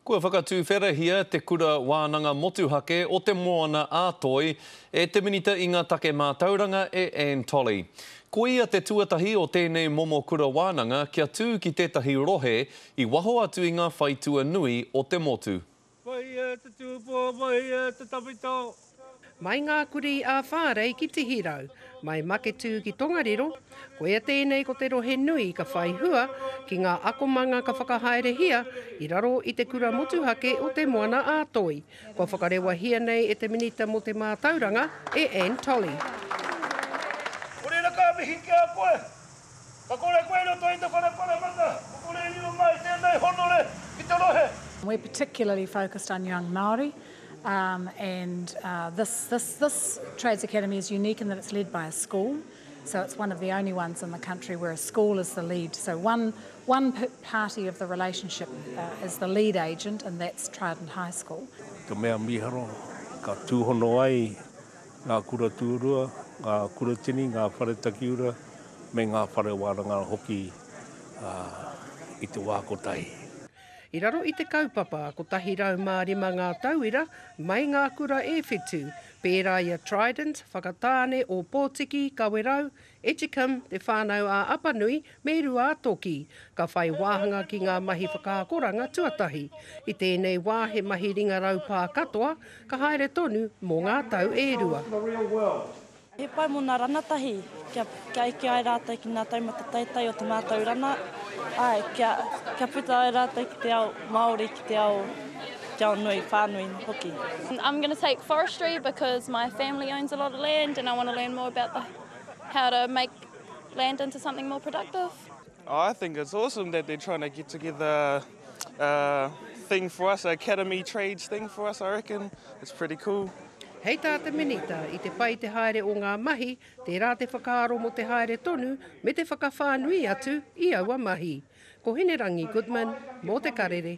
Kua whakatuwherahia te Kura Wānanga Motuhake o Te Moana a Toi e te Minita i ngā Take Mātauranga e Anne Tolley. Ko ia te tuatahi o tēnei momo kura wānanga kia tū ki tētahi rohe i waho atu i ngā whaitua nui o te motu. Mahia te tūpō, mahia te tawhito. Mai ngā kurī ā Whārei ki Tihirau, mai Maketū ki Tongariro, koia tēnei ko te rohe nui ka whai hua ki ngā akomanga ka whakahaerehia i raro i te kura motuhake o Te Moana ā Toi, kua whakarewahia nei e te Minita mō te Mātauranga, e Anne Tolley. Ko reira ka mihi ki a koe, ka kore koe i roto i te whare paremata, ka kore i riro mai tēnei honore ki te rohe. We're particularly focused on young Māori Um, and uh, this, this, this Trades Academy is unique in that it's led by a school. So it's one of the only ones in the country where a school is the lead. So one, one party of the relationship uh, is the lead agent, and that's Trident High School. Te mea miharo, ka tūhono ai ngā kura tūrua, ngā kuratini, ngā whare takiura, me ngā whare wānanga hoki uh, i te wā kotahi. I raro i te kaupapa, 105 ngā tauira mai ngā kura e whitu, pērā i a Trident, Whakatāne, Ōpōtiki, Kawerau, Edgecumbe, Te Whānau ā Apanui me Ruātoki, ka whai wāhanga ki ngā mahi whakaakoranga tuatahi. I tēnei wā he mahi ringa raupā katoa, ka haere tonu mō ngā tau e rua. He pai mō nā ranatahi kia, kia eke ai rātou ki nā taumata teitei o te mātauranga, āe, kia, kia puta ai rātou ki te ao Māori, ki te ao, te ao nui, whānui hoki. I'm going to take forestry because my family owns a lot of land and I want to learn more about the, how to make land into something more productive. I think it's awesome that they're trying to get together a thing for us, a academy trades thing for us, I reckon. It's pretty cool. Hei tā te Minita, i te pai te haere o ngā mahi, tērā te whakaaro mō te haere tonu me te whakawhānui atu i aua mahi. Ko Hinerangi Goodman, mō Te Karere.